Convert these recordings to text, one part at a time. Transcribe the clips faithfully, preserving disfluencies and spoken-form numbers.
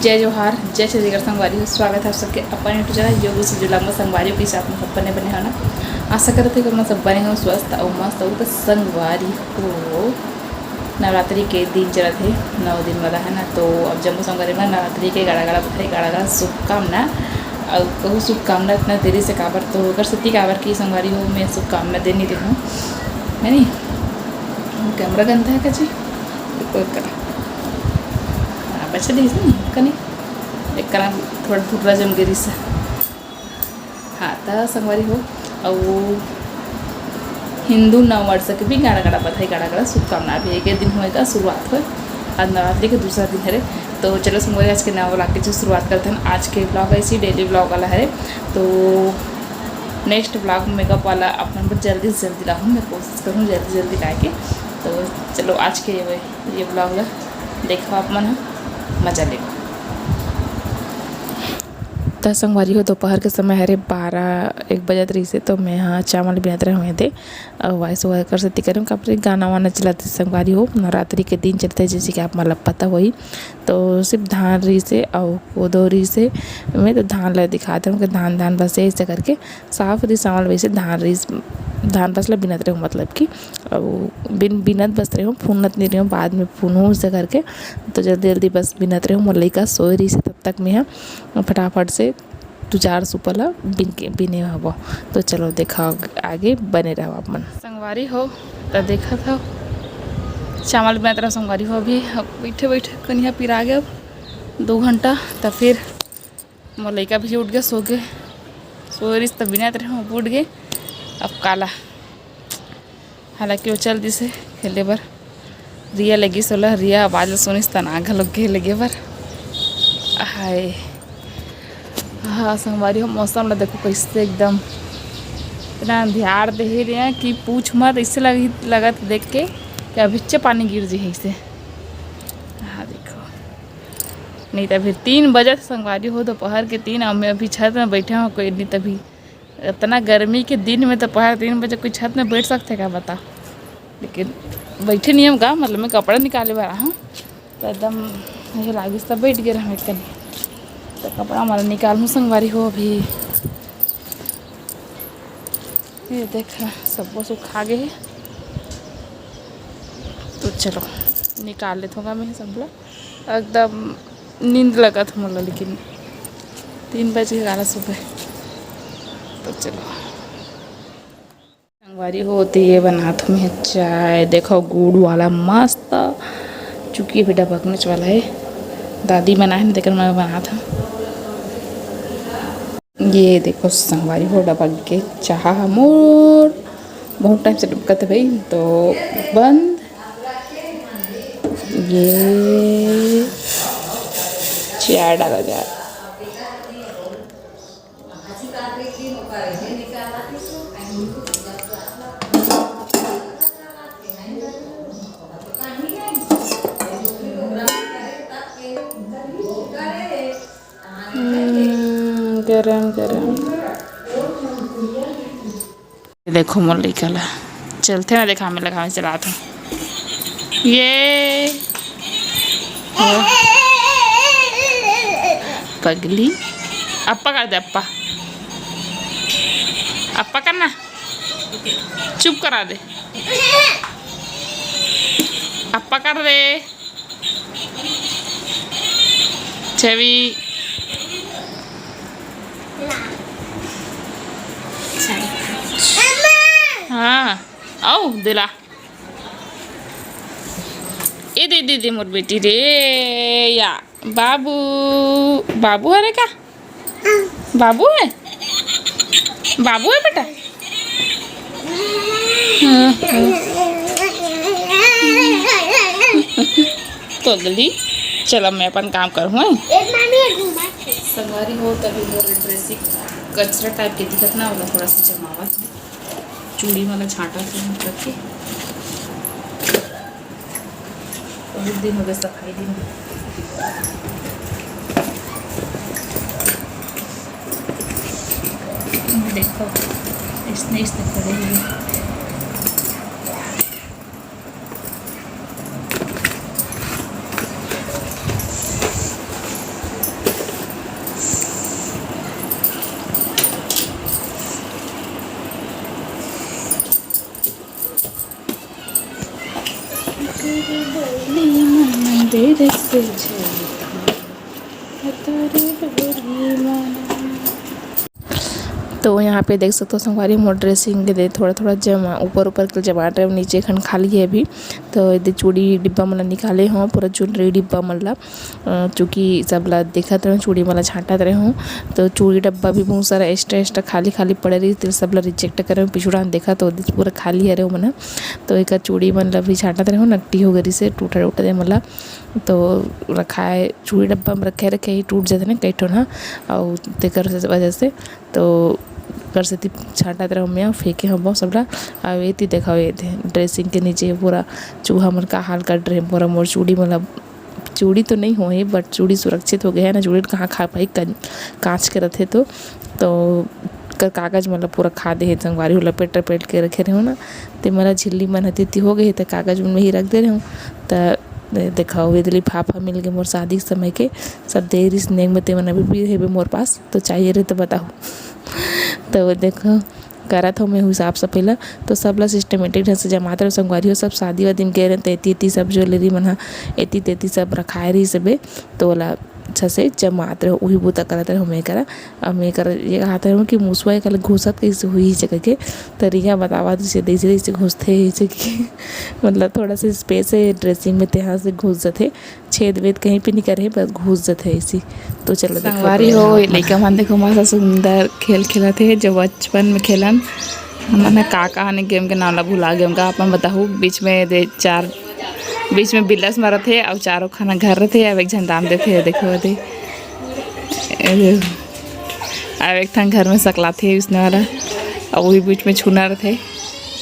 जय जोहार, जय छत्तीसगढ़ संगवारी हो। स्वागत है आप सबके अपन YouTube चैनल योग से जुला में। संगवारी हो, कइसे आप मन सब बने बने हो ना? आशा करत है कि आप मन सब बने हो, स्वस्थ अउ मस्त हो। तो संगवारी हो, नवरात्रि के दिन चलत हे, नौ दिन वाला है ना, तो अब जम्मो संगवारी मन नवरात्रि के गाड़ा गाड़ा बधाई, गाड़ा गाड़ा शुभकामना। अउ कहूँ शुभकामना इतना देरी से काबर, तो ओकर सेती काबर कि संगवारी हो, मैं शुभकामना दे नहीं रहूँ, है नी? कैमरा गंदा है का जी? रुको एक करा। हाँ, बचा दे इसमें कनी। एक करा थोड़ा धुर्रा जम गे रिहिस। हाँ, त संगवारी हो, अउ हिंदू नववर्ष के भी गाड़ा गाड़ा बधाई, गाड़ा गाड़ा शुभकामना। अभी एक दिन होए का शुरुआत होए, आज नवरात्रि के दूसरा दिन हरे। तो चलो संगवारी, आज के नवा vlog के जो शुरुआत करते हैं। आज के vlog ऐसी daily vlog वाला हरे, तो next vlog makeup वाला आप मन बर जल्दी से जल्दी लाहूँ, मैं कोशिश करूँ जल्दी जल्दी लाए के। तो चलो आज के ये, ये vlog ला देखो आप मन ह, मजा लेगो। त संगवारी हो, दोपहर के समय हरे, बारह एक बजत रहिसे, तो मैं हा चावल बिनत रहे हुए दे, अउ voice over कर सेती करें, काबर गाना वाना चलत हे संगवारी हो, नवरात्रि के दिन चलते, जैसे कि आप मन ला पता होही। तो सिर्फ धान रहिसे अउ कोदो रहिसे, मैं तो धान ला दिखात हूँ कि धान धान बस ऐसे करके साफ रहिस चावल, वैसे धान रहिस, धान बस ला बिनत रहे हूँ, मतलब कि अउ बिन बिनत बस रहे हूँ, फूनत नहीं रहे हूँ, बाद में फूनहूँ ऐसे करके। तो जल्दी जल्दी बस बिनत रहे हूँ, मोर लइका सोए रहिसे, तब तक मैं हा फटाफट से दू चार सूपा ला बिन के, बिने हवो। तो चलो देखा आगे, बने रहो आप मन। संगवारी हो, त देखत हव चावल बिनत रहो संगवारी हो, अभी अब बैठे बैठे कनिहा पिरा गे अब दो घंटा। त फिर मोर लइका भी उठ गे, सो गे, सोए रहिस त बिनत रहे हूँ, अब उठ गे। अब काला हालांकि वो चल दिसे खेले बर। रिया लगिस ओला, रिया आवाज ल सुनिस त ना घलो गे लेगे बर। हाय। हाँ संगवारी हो, मौसम ला देखो कैसे एकदम इतना अंधियार देहे रिया कि पूछ मत, ऐसे लगी, लगत देख के कि अभिच्चे पानी गिर जी ऐसे। हाँ देखो, नहीं तो अभी तीन बजे संगवारी हो, दोपहर के तीन, और मैं अभी छत में बैठा हूँ, कोई नहीं तभी इतना गर्मी के दिन में दोपहर तीन बजे कोई छत में बैठ सकथे का, बता? लेकिन बैठे नहीं हम गा, मतलब मैं कपड़ा निकाले बर हूँ, तो एकदम ये लागिस, तो बैठ गए हम एक कनी। तो कपड़ा हमारा निकालूँ संगवारी हो अभी। ये देख, सब सुखा गए हे। तो चलो, निकाल लेथों गा मैं सब ला। एकदम नींद लगत मोला, लेकिन तीन बज गे काला सुबह। तो चलो, संगवारी हो, त ये बनात हूँ मैं चाय। देखो, गुड़ वाला मस्त, चुकी भी डबकनेच वाला है। दादी बनाए हैं, तेकर मैं बनात हूँ। ये देखो संगवारी हो, डबक के चाहा मोर बहुत टाइम से डबकत है भाई, तो बंद। ये चाय डाला जा रहा। हम्म, गरम गरम। देखो मोर लइका ला, चलथे ना, देखा मैं लगा, मैं चलात हूँ। ये ओ, पगली, अप्पा कर दे, अप्पा, अप्पा करना, चुप करा दे, अप्पा कर दे। छवि। हाँ, आओ दिला। ए दे, दे, दे मोर बेटी रे। या बाबू, बाबू हरे का? बाबू है? बाबू है बेटा? हाँ, हाँ। पगली, चल अब मैं अपन काम करूँ, हैं? संगवारी हो, तभी मोर ड्रेसिंग कचरा टाइप के दिखत ना, ओला थोड़ा सा जमावत हूँ। चूड़ी वाला छांटा से हम करके बहुत दिन हो गए सफाई दिन। देखो, इसने, इसने खड़े हुए। जैसे झलक तारे डोरी माना। तो यहाँ पे देख सकते हो संगवारी, मोर dressing के दे थोड़ा थोड़ा जमा, ऊपर ऊपर के जमा रहे, नीचे खन खाली है अभी। तो एदे चूड़ी डिब्बा मन ला निकाले हो, पूरा ज्वेलरी डिब्बा मन ला, अ, चूँकि सब ला देखत रहे, चूड़ी मन ला छांटत रहे हो। तो चूड़ी डब्बा भी बहुत सारा extra extra खाली खाली पड़े रही, तेल सब ला reject करे हो। पिछुड़ा देखा तो पूरा खाली हरे हो मन। तो एक चूड़ी मन ला भी छांटत रहे हो, नकटी हो गई से टूटा टूटा दे मन ला। तो रखाए चूड़ी डब्बा में रखे रखे ही टूट जाते ना कई ठो ना, और तेकर से वजह से तो कर सेती छांटत रहे हो मैं, फेंके हो बहुत सबला। और एती देखा, ये थे dressing के नीचे पूरा चूहा मन का हाल कर रहे, पूरा मोर चूड़ी मन ला, चूड़ी तो नहीं हो है, but चूड़ी सुरक्षित हो गया है ना, चूड़ी कहाँ खा पाई, कं-, कांच के रथे तो, तो कर कागज मन ला पूरा खा दे हे संगवारी हो, लपेट लपेट के रखे रहे हो ना, ते मन ला झिल्ली मन हती हो गए हे, त कागज मन में ही रख दे रहे हो। त देखो, ये लिफाफा मिल गए मोर शादी के समय के, सब दे रिस नेग में, ते मन अभी भी हेबे मोर पास, तो चाहिए रहे तो बताओ। तो देखो, करत हो मैं हूँ साफ सफाई ला। तो सब ला systematic ढंग से जमात रहो संगवारी हो। सब शादी वादी में गए रहे तो एती एती सब ज्वेलरी मन हा एती तेती सब रखाए रही सबे, तो ओला अच्छा से जमात रहो, वही बूता करत रहो मैं करा। अब मैं कर ये कहत रहो कि मुसवा एक घुसत कैसे हुई इसे करके, तरीका बतावा जैसे जैसे जैसे घुसते हैं इसे कि मतलब थोड़ा सा स्पेस है ड्रेसिंग में, तेहा से घुस जाते, छेद वेद कहीं पे नहीं करे, बस घुस जाते ऐसी। तो चलो देखो संगवारी हो, ये लइका मन देखो मस्त सुंदर खेल खेलत हे, जो बचपन में खेलन। हमन ह का कहानी गेम के नाम ला भुला गेम का, अपन बताहू। बीच में दे चार, बीच में बिल्लस मारत हे, अउ चारों खाना घर रथे, अब एक झन दाम देथे, देखो दे। ए दे। अब एक ठन घर में सकलाथे उसने वाला, अउ वही बीच में छूना रथे,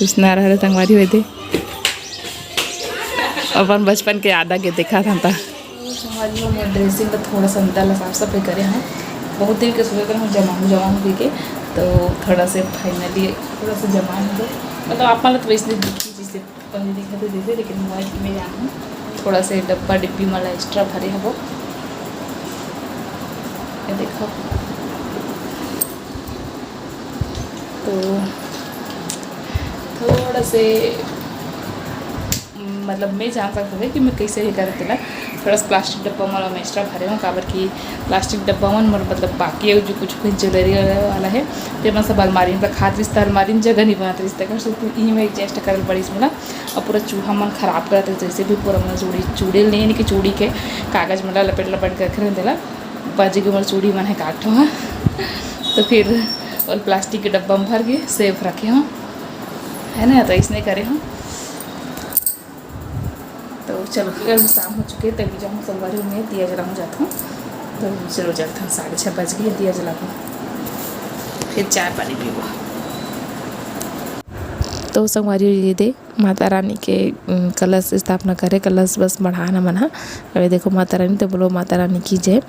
उसने वाला संगवारी होए दे। अपन बचपन के याद आगे देखा था, था। संगवारी हो, मैं ड्रेसिंग ला थोड़ा सा अंदर ला साफ सफाई करे हूँ। बहुत दिन के सोचे करे हूँ जमाऊँ जमाऊँ कह के, तो थोड़ा से फाइनली थोड़ा सा जमा है तो, मतलब आप मन ला तो वैसे दिखी जैसे पहले दिखा थे जैसे, लेकिन मोबाइल में जाना हूँ थोड़ा से डब्बा डिब्बी वाला एक्स्ट्रा भरे हबो। ये देखो, तो थोड़ा से मतलब मैं जान सकते थे कि मैं कैसे ही करते ला। थोड़ा सा प्लास्टिक डब्बा मन में एक्स्ट्रा भरे हूँ, काबर कि प्लास्टिक डब्बा मन मोर मतलब बाकी है जो कुछ कुछ ज्वेलरी वाला है, ते मन सब अलमारी में रखात रिस, त अलमारी में जगह नहीं बनत रिस, तेकर से यही में एडजस्ट करल पड़िस मोला। और पूरा चूहा मन खराब करत रिस, जैसे भी पूरा मोर चूड़ी, चूड़ी नहीं, यानी कि चूड़ी के कागज मन ला लपेट लपेट के रखे रहे देला, बाजी के मोर चूड़ी मन है काट ठो, हाँ। तो फिर और प्लास्टिक के डब्बा में भर के सेफ रखे हूँ, है ना, तो इसने करे हूँ। तो चलो, फिर अभी शाम हो चुके, तभी जाऊँ संगवारी में दिया जलाऊँ जाता हूँ। तो चलो जाता हूँ, साढ़े छः बज गए, दिया जलाऊँ, फिर चाय पानी पीबो। तो संगवारी ये दे माता रानी के, उम, कलश स्थापना करे, कलश बस बढ़ाना मन हा। अबे देखो माता रानी तो बोलो माता रानी की जय।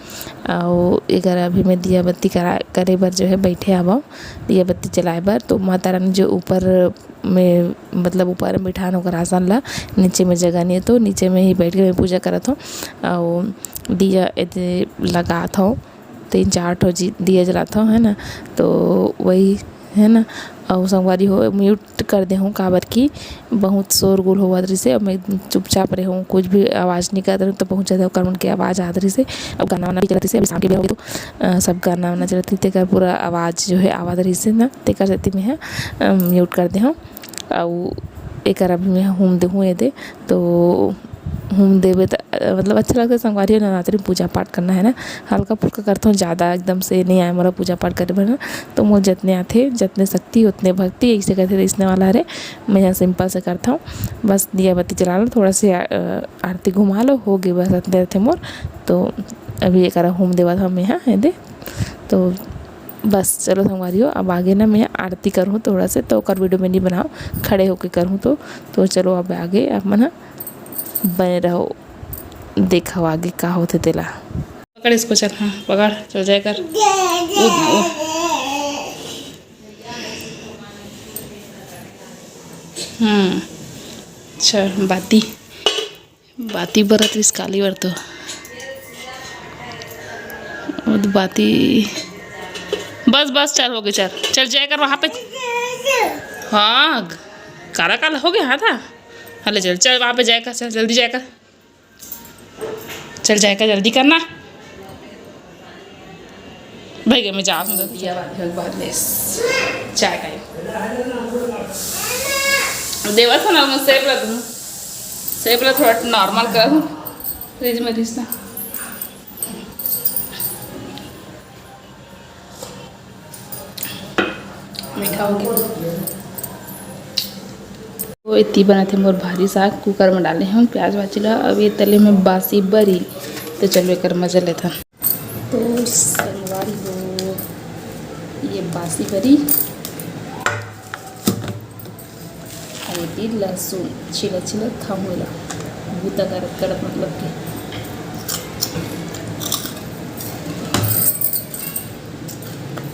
और एकर अभी मैं दिया बत्ती करा, करे बर जो है बैठे आवा, दिया बत्ती जलाए बर। तो माता रानी जो ऊपर में, मतलब ऊपर में बिठान ओकर आसन ला, नीचे में जगह नहीं है, तो नीचे में ही बैठ के मैं पूजा करत हूँ। और दिया एदे लगात हूँ, तीन चार ठो जी-, दिया जलात हूँ, है ना, तो वही है ना। और संगवारी हो, म्यूट कर दे हूँ, काबर कि बहुत शोरगुल होवत रहिसे। अब मैं चुपचाप रहे हूँ, कुछ भी आवाज़ नहीं करत रहूँ, तो बहुत ज़्यादा ओकर मन के आवाज़ आत रहिसे। अब गाना वाना भी चलत रहिसे, अभी शाम के भी हो गए, तो अ, सब गाना वाना चलत रहिसे, तेकर पूरा आवाज़ जो है आवत रहिसे ना, तेकर सेती मैं ह, अ, म्यूट कर दे हूँ। अउ एकर अभी मैं हूम देहूँ एदे, तो हूम देबे त, अ, मतलब अच्छा लगता है संगवारी हो, नवरात्रि में पूजा पाठ करना है ना, हल्का फुल्का करता हूँ, ज़्यादा एकदम से नहीं आए मोला पूजा पाठ करे बर ना, तो मोर जतने आथे, जतने शक्ति उतने भक्ति, ऐसे करते इसने वाला हरे। मैं यहाँ सिंपल से करता हूँ, बस दिया बत्ती जला लो, थोड़ा से, अ, आरती घुमा लो, हो गई बस, अतने रथे मोर। तो अभी एकरा हूम देवत हूँ मैं यहाँ एदे, तो बस चलो संगवारी हो, अब आगे ना मैं आरती करूँ थोड़ा से, तो ओकर वीडियो में नहीं बनाओ, खड़े होके करूँ तो। तो चलो अब आगे आप मन ह बने रहो, देखो आगे का होथे तेला। पकड़ इसको, चल, हाँ पकड़, चल जाए कर। उद, उद। हम्म, चल बाती। बाती बरत रिस काली बर तो। वो तो बाती। बस, बस, चल, हो गई, चल। चल, जाया कर वहाँ पे। हाँ, काला, काला हो गया, हाँ था। हाँ, ले चल, चल, वहाँ पे जाया कर, चल, जल्दी जाया कर। चल जाए का, जल्दी करना। भाई, मैं जा हूँ। दिया बात है, बहुत लेस। चाय का ही। देवा था ना, मैं सेब ला दूँ। सेब ला थोड़ा नॉर्मल कर दूँ। फ्रिज में रिस ना। मीठा हो गया। वो इतनी बना थे मोर भारी साग, कुकर में डाले हूँ प्याज भाजी ला। अब ये तले में बासी बरी, तो चलो एकर मजा लेथन। तो संगवारी हो, ये बासी बरी, अउ एती लहसुन छिलत छिलत खाहूँ एला, बूता करत करत, मतलब के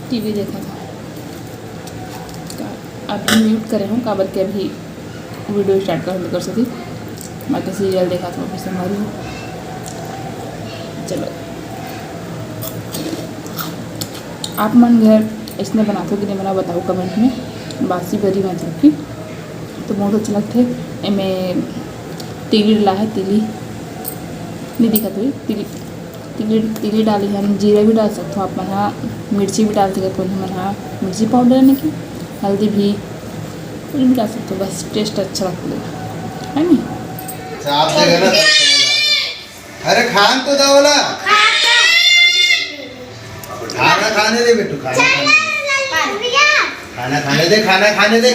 टीवी देखत हूँ। का-, अभी म्यूट करे हूँ, काबर के अभी वीडियो स्टार्ट कर, कर सकती। बाकी सीरियल देखत हूँ अभी संगवारी हो। चलो, आप मन घर इसने बनाथो कि नहीं, मोला बताओ कमेंट में। बासी बरी मतलब कि तो बहुत अच्छा लगथे। एमे तिली डला है, तिली नहीं दिखत हुई, तिली, तिली, तिली डाली है, जीरा भी डाल सकते हो आप मन हा, मिर्ची भी डाल सकते हो मन हा, मिर्ची पाउडर यानी कि हल्दी भी, कुछ भी डाल सकते हो, बस टेस्ट अच्छा लगता है, है नी? अच्छा, आप देख ना। अरे खान तो दो ना। खाना खाने दे बेटू, खाना खाने दे। खाना खाने दे, खाना खाने दे।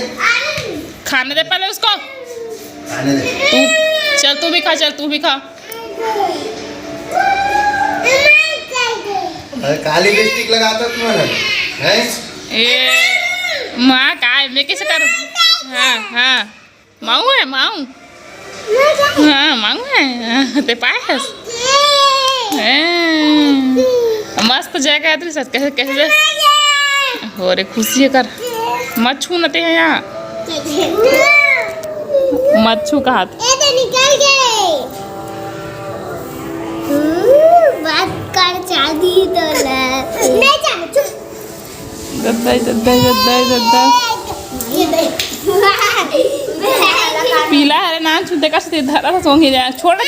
खाने दे पहले उसको। खाने दे। तू चल, तू भी खा, चल तू भी खा। अरे काली लिपस्टिक लगाता तुम्हारा है? ए माँ, काय मैं कैसे करूँ? हाँ, हाँ। माऊ है, माऊ। हाँ, माऊ है। हाँ, ते पाए हस? ए, मस्त जय गायत्री सर, कैसे, कैसे जय? हो रे, खुशी है कर। मत छू न ते हैं यहाँ। मत छू का हाथ। ए तो निकल गए। हम्म, बात कर चाहती तो ले। नहीं जाना, चुप। दद्दा, दद्दा, दद्दा, दद्दा। पीला हरे ना छूते का से धरा था, सोंगे जा। छोड़ दे।